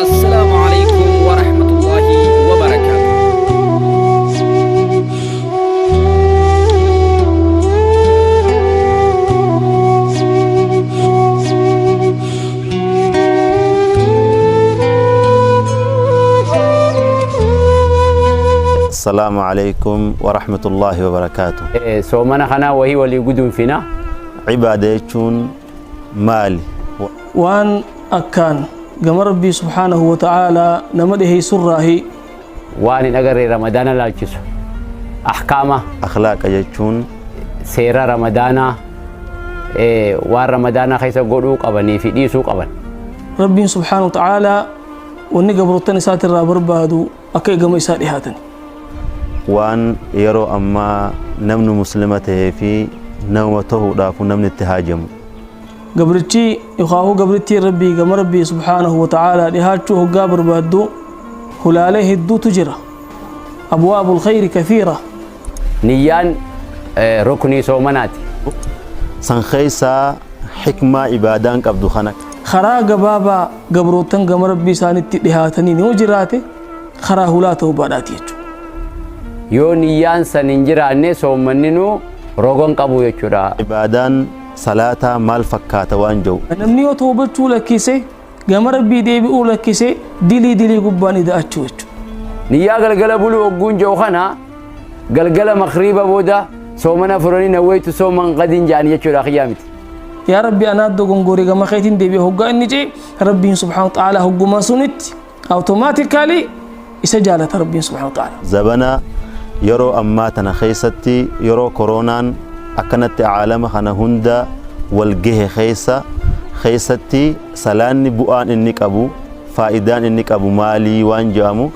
Assalaamu alaikum warahmatullahi wabarakaatuh. Assalaamu alaikum warahmatullaahi wabarakaatu. Soomana kana wahii walii gudunfina. Ibaada jechuun maali? Waan akkaan gama Rabbii subhaanahu wa ta'aalaa nama dhiheessurraahi. Waan hin agarre Ramadaana laalchisu. Ahkaama. Akhlaaqa jechuun. Seera Ramadaanaa, waan Ramadaana keessa godhuu qabanii fi dhiisuu qaban. Rabbiin subhaanahu wa ta'aalaa wanni gabroottan isaatirraa barbaadu akka gama isaa dhihaatani. Waan yeroo ammaa namni muslima tahee fi namuma tahuudhaafuu namni itti haajamu. Gabrichi yookaahuu gabrittiin Rabbii gama Rabbii subhaanahu wa ta'aalaa dhihaachuu hoggaa barbaaddu hulaalee hedduutu jira. Abwaabul khayri kathiira. Niyyaan ruknii soomanaati. San keessaa hikmaa ibaadaan qabdu kana. Karaa gabaabaa gabroottan gama Rabbii isaanitti dhihaataniin yoo jiraate karaa hulaa tawbaadhaati jechuudha. Yoo niyyaan san hin jiraanne soommanninuu roga hin qabu jechuudha. Ibaadaan salaataa maal fakkaata waan jedhu. Namni yoo tawbachuu lakkise, gama Rabbii deebi'uu lakkise, dilii dilii gubbaan ida'achuu jechuudha. Niyyaa galgala buluu hogguun jedhu kana galgala maghriiba booda soomana furanii nawwaytu sooman qadiin jedhanii jechuudha kiyyaa miti. Yaa Rabbi anaa dogongore gama keetiin deebi'e hoggaa inni ce'e Rabbiin subhaanahu wa ta'aalaa hogguma sunitti automatically isa jaalata Rabbiin subhaanahu wa ta'aalaa. Zabana yeroo ammaa tana keessatti yeroo koroonaan akkanatti aalama kana hunda wal gahe keessa keessatti salaanni bu'aan inni qabu faayidaan inni qabu maalii waan jedhamu.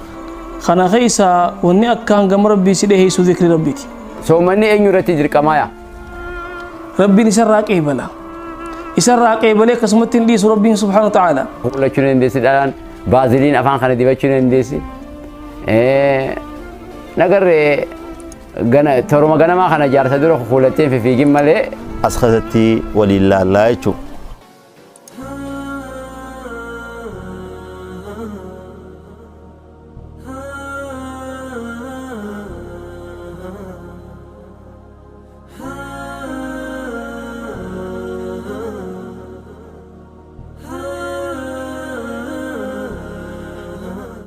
Kana keessa wanni akkaan gama Rabbii si dhiheessu zikri Rabbiiti. Soomanni eenyu irratti dirqamaaya? Rabbiin isarraa qeebala. Isarraa qeebalee akkasumatti hin dhiisu Rabbiin subhaanahu wa ta'aala. Fuulachuu ni dandeessi dhalaan baaziliin afaan kana dibachuu ni dandeessi. Nagarree gana toruma ganamaa kana jaarsa dura fuulattee hin fiigin malee. As keessatti waliin laallaa jechuudha.